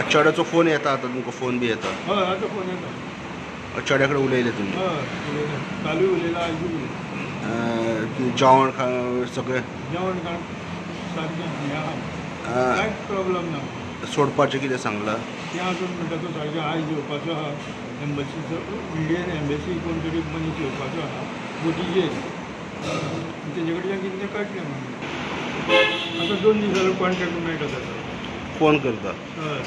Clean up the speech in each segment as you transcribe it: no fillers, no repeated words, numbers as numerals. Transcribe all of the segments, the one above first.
चेड्याचो phone येता आतां तुमकां फोन बी येता? हय, आतां फोन येता. चेड्या कडेन उलयले तुमी? हय, उलयले, कालूय उलयला, आयजूय उलयला. जेवण सगळें? जेवण खाण सारकें हें आहा, कांयच प्रॉब्लम ना. सोडपाचें कितें सांगलां? तें आजून म्हणटा तो सारकें आयज येवपाचो आहा, एम्बसीचो, इंडियन एम्बसी कोण तरी मनीस येवपाचो आहा बोटीचेर, तेजे कडल्यान कितें कळटलें मागीर. आतां 2 दीस जालो कॉन्टेक्ट मेळटा ताचो. फोन करता? हय.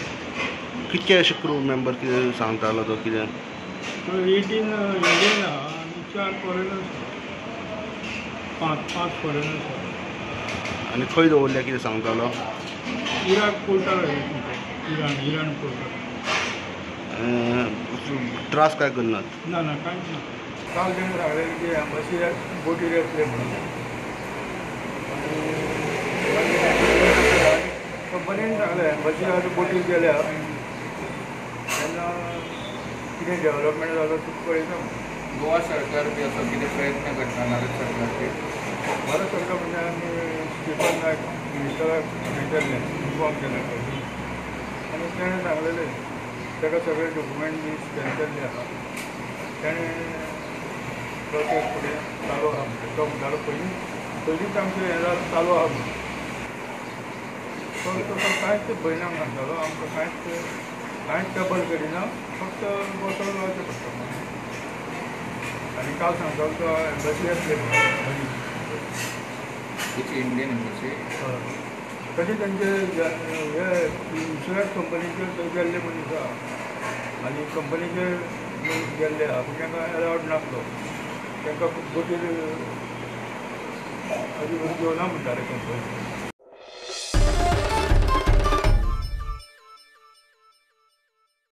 कितके अशे क्रू मेंबर कितें सांगतालो तो कितें? 18 इंडियन आहा आनी 4 फॉरेनर्स आहा, 5 फॉरेनर्स आहा. आनी खंय दवरल्या कितें सांगतालो? इराक पोर्टार, इराण पोर्टार. त्रास काय करनात? ना ना, कांयच ना. काल तेणें सांगलें की एम्बसी बोटीर येतले म्हणून, आनी कंपनीन सांगलें एम्बसी आज बोटीर गेल्या तेन्ना कितें डेवलपमेंट जालो तुका कळयता. गोवा सरकार बी असो कितें प्रयत्न करता भारत सरकारचे? भारत सरकार म्हणजे आमी स्टीफन नायक मिनिस्टराक विचारलें, इन्फॉर्म केलें आनी तेणें सांगलेलें ताका सगळे डॉक्युमेंट बी स्कॅन केल्ले आहा, तेणें प्रोसेस फुडें चालू आहा म्हणटा. तो म्हणटालो पयलीं पयलींच आमचें हें चालू आहा म्हणून. तो तसो कांयच भंयना सांगतालो, आमकां कांयच कांयच ट्रबल करिना, फक्त बसोन रावचें पडटा म्हणून. आनी काल सांगतालो तो एम्बसी येतले म्हणून. Indian embassy? हय, तशें तेंचे हे इन्शुरन्स कंपनीचे थंय गेल्ले मनीस आहा आनी कंपनीचे मनीस गेल्ले आहा, पूण तांकां एलावड नासलो, तांकां बोटीर अजून घेवना म्हणटाले कंपनी.